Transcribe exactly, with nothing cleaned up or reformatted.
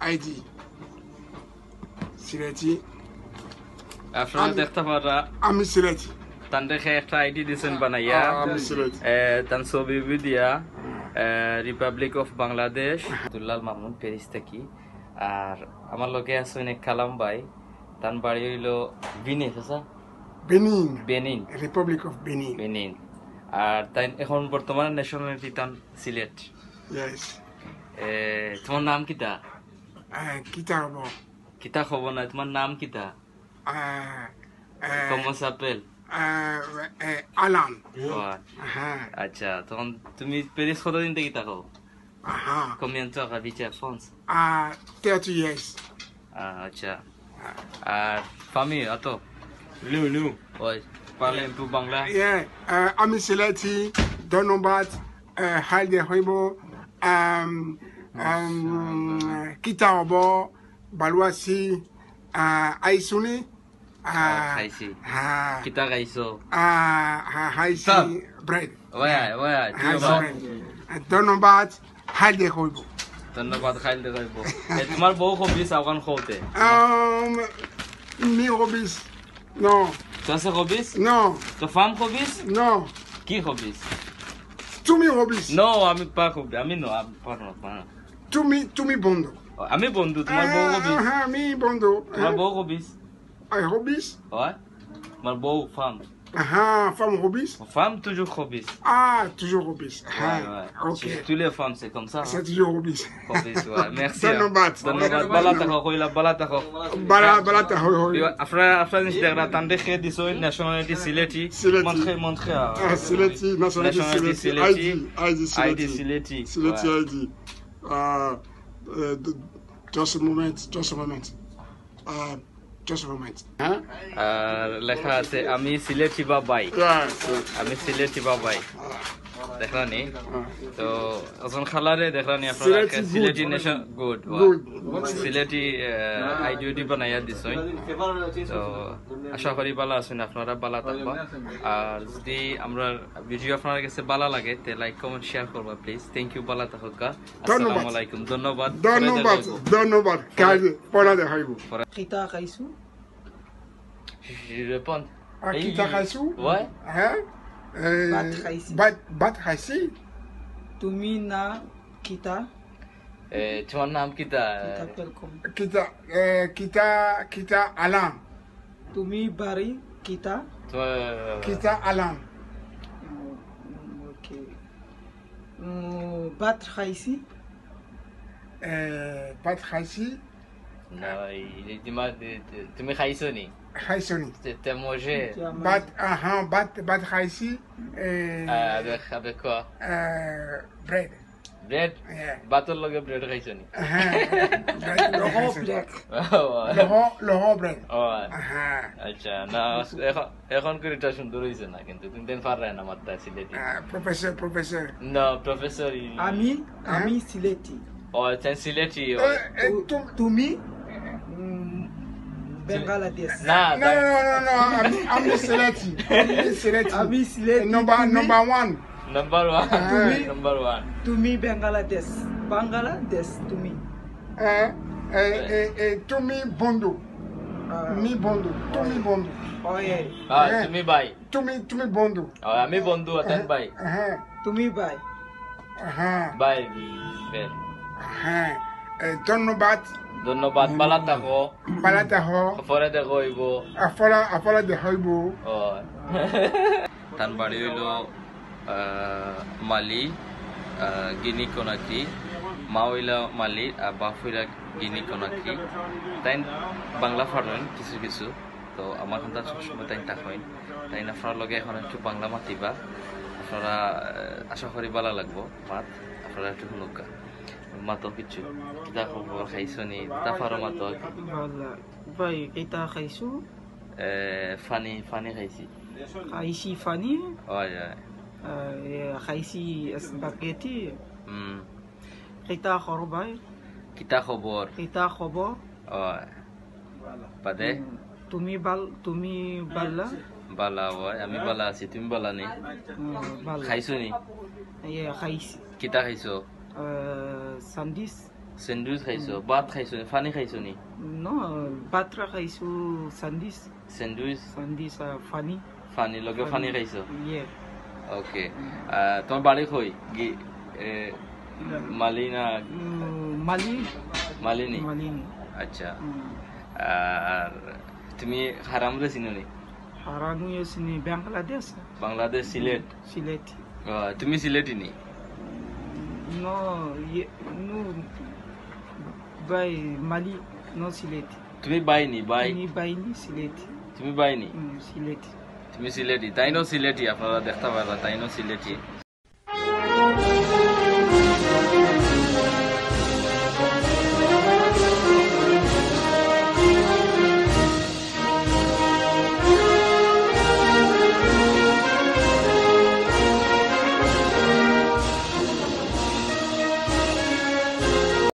আইডি। সিলেটি। আপনারা আমি দেখতা পাররা, আমি সিলেটি। তানরে কে একটা আইডি দিছইন বানাইয়া। আ-, আমি সিলেটি। এ, তান ছবি উবি দিয়া, এ, Republic of Bangladesh। আব্দুল্লাল মামুন, প্যারিস থাকি। আর আমার লগে আছইন এক কালাম ভাই, তান বাড়ি অইলো বেনিন, আচ্ছা? Benin. Benin. Republic of Benin। Benin. আর তাইন এখন বর্তমানে ন্যাশনালিটি তান সিলেট। Yes। এ, তোমার নাম কিতা? এ, কিতা হবো? কিতা হবো না, তোমার নাম কিতা? এ, এ, ¿Cómo se apel? এ, এ, আলান। ও, হ্যাঁ। আচ্ছা, তখন তুমি প্যারিস কতদিন থাকি থাকো? Ajá. ¿Combien de temps habitez en France? Ah, thirty years. আচ্ছা। আর ফামি, আতো? Lou, Lou. ওই, parlez un peu বাংলা। Yeah, আ, আমি সিলেটি, ধন্যবাদ, আ, হাইল দে হইব, আম, আম, কিতা হবো, বালুয়াসি, আ, আইসুনি, আ, আ, খাইছি। হ্যাঁ। কিতা খাইছো? আ, হ্যাঁ, খাইছি, কিতা? Bread। ওয়া, ওয়া, তুই হ্যাঁ, আমার bread। ধন্যবাদ, হাইল দে হইব। ধন্যবাদ, হাইল দে হইব। এ, তোমার বউ হবিস আফগান হতে? আম, মি হবিস, no। তো আছে হবিস? No। তো ফার্ম হবিস? No। কি হবিস? তুমি হবিস? No, আমি পা হবি, আমি no, আমি পারো না, পারো না। তুমি, তুমি বন্ধু। ও, আমি বন্ধু, তোমার বউ আ, হবিস? হ্যাঁ, আমি বন্ধু। তোমার বউ হবিস? আই হবিস? ওয়া? তোমার বউ ফার্ম? হ্যাঁ, ফার্ম হবিস? ফার্ম toujours হবিস। Ah, toujours হবিস। হ্যাঁ, ওয়া, ওয়া। OK। Tous les femmes, c'est comme ça, hein? C'est toujours হবিস। হবিস, ওয়া। Merci, ধন্যবাদ। ধন্যবাদ। বালা থাকো, কইলা, বালা থাকো। বালা, বালা থাকো, হই, হই। আপনারা, আপনারা জিনিস দেখরা, তানরে কে দিছো, ন্যাশনালিটি সিলেটি। সিলেটি। মন্ত্রে, মন্ত্রে, আ, আ, Sylheti, nationality Sylheti. Sylheti. ID, ID Sylheti. ID Sylheti. Sylheti ওয়া। আইডি। আ, এ, দ-, just a moment, just a moment। আ, Just a moment. হ্যাঁ? আর লেখা আছে, "আমি সিলেটি বাবাই।" Yes, yes। আমি সিলেটি বাবাই। দেখলানি? হ্যাঁ। তো, এখন খালারে দেখলানি আপনারা, Sylheti Sylheti good। Nation, good, good। Sylheti, ah, ID উইডি বানাইয়া দিছইন। তো, আশা করি বালা আছইন আপনারা, বালা থাকবা। আর যদি আমরার ভিডিও আপনার কাছে বালা লাগে, তে like, comment, share করবা, please। Thank you, বালা থাকবা। ধন্যবাদ। আসসালামু আলাইকুম। ধন্যবাদ। ধন্যবাদ, ধন্যবাদ। কাল পরে দেখা হইব। কিতা খাইছো? Je réponds. আ, কিতা খাইছো? ওয়া? হ্যাঁ? এ, ভাত খাইছি। ভাত, ভাত খাইছি। তুমি না কিতা? এ, তোমার নাম কিতা? কিতা কিরকম? কিতা, এ, কিতা, কিতা আলাম। তুমি বাড়ি কিতা? তোমার কিতা আলাম। উম, OK। উম, ভাত খাইছি। এ, ভাত খাইছি। না, এই, এই তোমার, এ, এ, তুমি খাইছো নি? খাইছো নি? তে, তে মজে। ভাত, আহা, ভাত, ভাত খাইছি। এ, আ, avec, avec quoi? এ, bread। Bread? হ্যাঁ। ভাতর লগে bread খাইছো নি? হ্যাঁ, bread, bread খাইছি। লহ bread। ও। লহ, লহ bread। ও। হ্যাঁ। আচ্ছা, না, এখন, এখন করিটা সুন্দর হইছে না, কিন্তু তুমি দিন পাররায় না মাততা সিলেটি। আ, professor, professor। না, professor ই- আমি, হ্যাঁ? আমি সিলেটি। ও, আচ্ছা, সিলেটি, ও। এ, এ, তু-, তুম- তুমি, উম, বাংলাদেশ। না, না, না, না, না, না, আমি, আমি সিলেটি। আমি সিলেটি। আমি সিলেটি, number, তুমি? Number one। Number one। হ্যাঁ। তুমি? Number one। তুমি বাংলাদেশ। বাংলাদেশ, তুমি। এ, এ, এ, এ, তুমি বন্ধু। আ। মি বন্ধু, তুমি বন্ধু। ওই। আ, হ্যাঁ। তুমি ভাই। তুমি, তুমি বন্ধু। ও, আমি বন্ধু, আর তাইন ভাই। হ্যাঁ। তুমি ভাই। হ্যাঁ। ভাই, friend। হ্যাঁ। এ, ধন্যবাদ। ধন্যবাদ, হুম। বালা থাকো। বালা থাকো। পরে দেখা হইব। আ, পরে, আ, পরে দেখা হইব। ও। তান বাড়ি হইল, আহ, মালি, আহ, গিনি কনাকরি। মা হইলা মালি, আর বাপ হইলা গিনি কনাকরি। তাইন বাংলা পারইন কিছু কিছু। তো আমার কাছে সবসময় তাইন থাকইন। তাইন আপনার লগে এখন একটু বাংলা মাতিবা। আপনারা, আহ, আশা করি বালা লাগবো। মাত, আপনারা একটু শুনুক্কা। মাতো কিছু। কিতা খবর, খাইছো নি? তা পারো মাতো আর কি। বালা। ভাই, কিতা খাইছো? এ, পানি, পানি খাইছি। খাইছি পানি? অয়, অয়। আহ, এ, খাইছি spaghetti। হুম। কিতা খবর ভাই? কিতা খবর? কিতা খবর? অয়। বাদে? উম, তুমি বাল-, তুমি বালা? বালা অয়, আমি বালা আছি, তুমি বালা নি? উম, বালা। খাইছো নি? ইয়ে, খাইছি। কিতা খাইছো? আহ, sandwich। Sandwich খাইছো, ভাত খাইছো নি, পানি খাইছো নি? No, ভাতটা খাইছো, sandwich. Sandwich, Sandwich, uh, পানি. পানি লগে পানি খাইছো? Yeah. ওকে। আহ, তোমার বাড়ি কই? গি-, এ, মালি না Mm, Mali. মালিনি? Malini. আচ্ছা। Mm. আর তুমি হারামরে চিনো নি? Haranu yo sini Bangladesh. Bangladesh, Sylhet. Silet. আহ, তুমি সিলেটি নি? No, ye, no. By Mali, no Silet. তুমি বাই নি, বাই? Ini by ni Silet. তুমি বাই নি? Mm, Silet. তুমি সিলেটি, তাইনও সিলেটি, আপনারা দেখতা পারবা, তাইনও সিলেটি।